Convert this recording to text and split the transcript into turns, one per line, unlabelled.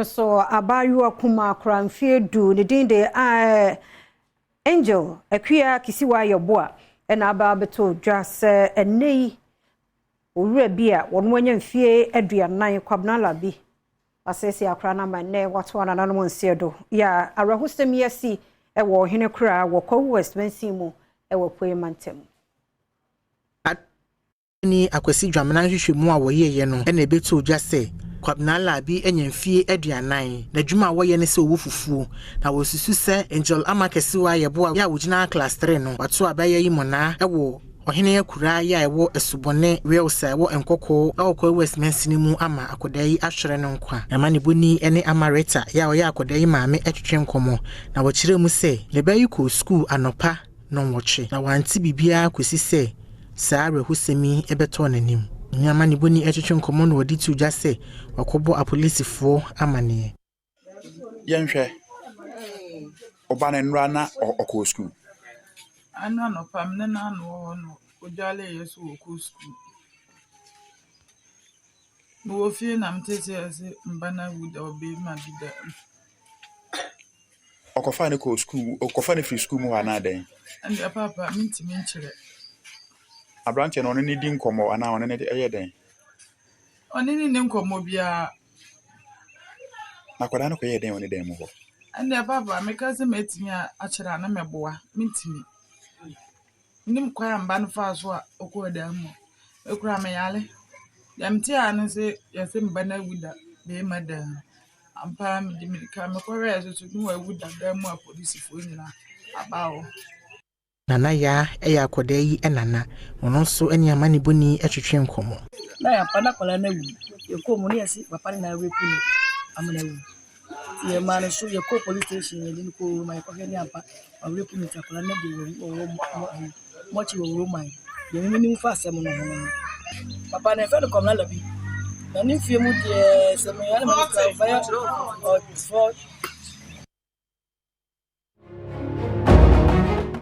So abaayewa kumaa kora mfeɛ 10, ne din de Angel Akua Kisiwa Yɛboa, ɛna aba abɛto dwa sɛ ɛnɛ yi owura bi a wɔn anya mfeɛ 40, Kwabena Labi, asɛsi akora no ama nnɛ wato anananom nseɛ do. Yɛ awerɛhosɛm yi asi ɛwɔ ɔhene koraa wɔ Kwahu West mansin mu ɛwɔ Apuei mantam.
Ne Akwasi Dwamena nhwehwɛmu a wɔyɛeɛ no ɛna ɛbɛtoo dwa sɛ Kwabena Labi anya mfie 40. N'adwuma a wɔyɛ ne sɛ ɔwɔ fufuo, na wɔsusu sɛ Angel Ama Kɛsewa Yɛboa yɛ a wɔgyina class 3 no wato abɛyɛ yi mmɔnaa ɛwɔ ɔhene akuraa yi a ɛwɔ Asubɔne Wales a ɛwɔ Nkɔkɔɔ ɛwɔ Kwahu West mansini mu ama akwadaa yi ahwere no nkwa. Na ne boni ne Amareta yɛ a ɔyɛ akwadaa yi maame atwitwe nkɔmmɔ na wɔkyerɛ mu sɛ ne ba yi kɔɔ sukuu anɔpa 8:30 na wante biribiara kɔsi sɛ saa awerɛhosɛm yi bɛtɔɔ n'anim. Nneɛma ne boni atwitwe nkɔmmɔ no, wɔde to dwa sɛ wakɔbɔ apolisifoɔ amanneɛ.
Yɛnhwɛ ɔba no nnora na ɔkɔɔ sukuu.
Ano anɔpa me ne no ano wɔ hɔ no, odwaleeɛ so wɔkɔɔ sukuu. Mewɔ fie na mete sɛ yɛse mba no awu da ɔbarima bi da mu.
Ɔkɔfaa no kɔɔ sukuu, ɔkɔfaa no firi sukuu mu hɔ anaa dɛn?
Ɛndeɛ papa, mentumi nkyerɛ.
Aberanteɛ no, ɔne ne di nkɔmmɔ anaa ɔne ne ɛyɛ dɛn?
Ɔne ne ne nkɔmmɔ biara.
Na akwadaa no kɔyɛɛ dɛn wɔ ne dan mu hɔ?
Ɛndeɛ papa, meka sɛ mɛtumi akyerɛ a na mɛboa. Mentumi. Menim kwan a mba no faa so a ɔkɔɔ dan mu. Mekura meyare. Deɛ mete a ne sɛ yɛsɛ mba no awu da bɛrima dan mu. Ampa ara mede mirika mekɔhwɛɛ so so ne wawu da dan mu a polisifoɔ nyinaa aba hɔ.
Nana Yaa yɛ akwadaa yi nana. Ɔno nso ne amanebɔni twetwe nkɔmmɔ.
Na yɛampa na akwadaa no awu. Yɛkɔɔ mu ne yɛse papa no na arape no ama no awu. Nti yɛmaa no so, yɛkɔɔ police station, yɛde no kɔɔ ma yɛkɔhwɛ ne ampa ɔrape no, nti akwadaa no de wɔwɔ mɔkye wɔ Roman. Deɛ menim fa asɛm no ho no. Papa no, yɛfrɛ no Kwabena Labi. Na ne mfie mu deɛ, sɛ meyɛ ne ma no kora ɔbɛyɛ